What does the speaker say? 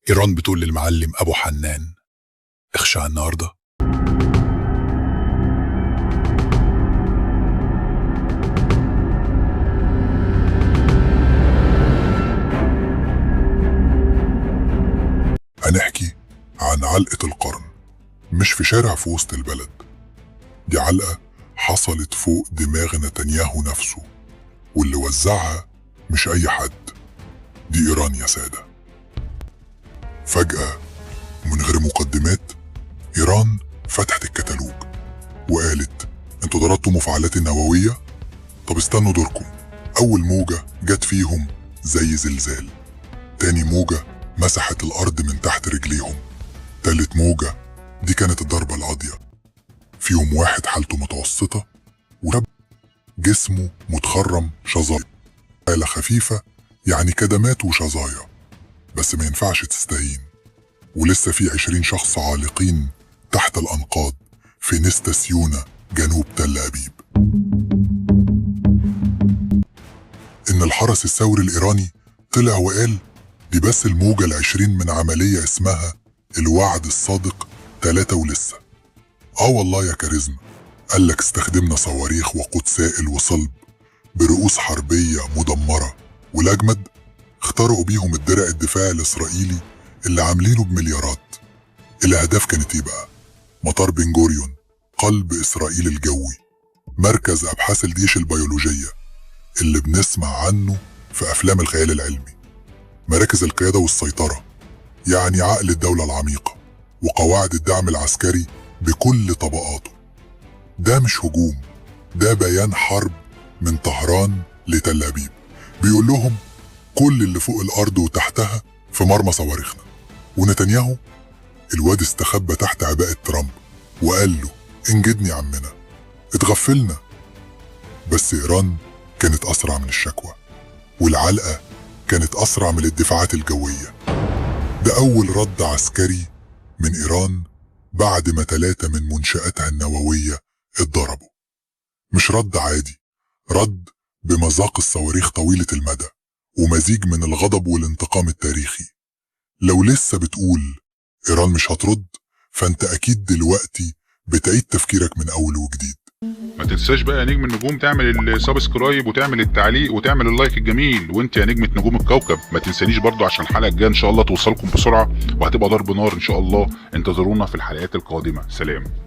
إيران بتقول للمعلم أبو حنان اخشع النهارده. هنحكي عن علقة القرن، مش في شارع في وسط البلد. دي علقة حصلت فوق دماغ نتنياهو نفسه، واللي وزعها مش أي حد، دي إيران يا سادة. فجأة من غير مقدمات إيران فتحت الكتالوج وقالت انتوا ضربتوا مفاعلات النووية؟ طب استنوا دوركم. أول موجة جت فيهم زي زلزال، تاني موجة مسحت الأرض من تحت رجليهم، تالت موجة دي كانت الضربة القاضية. فيهم واحد حالته متوسطة وشاب جسمه متخرم شظايا، حالة خفيفة يعني كدمات وشظايا، بس ما ينفعش تستهين. ولسه في 20 شخص عالقين تحت الأنقاض في نستا سيونا جنوب تل أبيب. إن الحرس الثوري الإيراني طلع وقال دي بس الموجة 20 من عملية اسمها الوعد الصادق 3 ولسه. آه والله يا كاريزما، قالك استخدمنا صواريخ وقود سائل وصلب برؤوس حربية مدمرة، والأجمد اخترقوا بيهم الدرع الدفاعي الإسرائيلي اللي عاملينه بمليارات. الأهداف كانت إيه بقى؟ مطار بن جوريون، قلب إسرائيل الجوي، مركز أبحاث الجيش البيولوجية اللي بنسمع عنه في أفلام الخيال العلمي، مراكز القيادة والسيطرة يعني عقل الدولة العميقة، وقواعد الدعم العسكري بكل طبقاته. ده مش هجوم، ده بيان حرب من طهران لتل أبيب، بيقول لهم كل اللي فوق الأرض وتحتها في مرمى صواريخنا. ونتنياهو الواد استخبى تحت عباءة ترامب وقال له انجدني يا عمنا، اتغفلنا. بس إيران كانت أسرع من الشكوى، والعلقة كانت أسرع من الدفاعات الجوية. ده أول رد عسكري من إيران بعد ما 3 من منشآتها النووية اتضربوا. مش رد عادي، رد بمذاق الصواريخ طويلة المدى ومزيج من الغضب والانتقام التاريخي. لو لسه بتقول إيران مش هترد، فأنت أكيد دلوقتي بتعيد تفكيرك من أول وجديد. ما تنساش بقى يا نجم النجوم تعمل ال subscribe وتعمل التعليق وتعمل ال like الجميل. وانت يا نجمة نجوم الكوكب ما تنسانيش برضو عشان الحلقة الجاية ان شاء الله توصلكم بسرعة وهتبقى ضرب نار ان شاء الله. انتظرونا في الحلقات القادمة. سلام.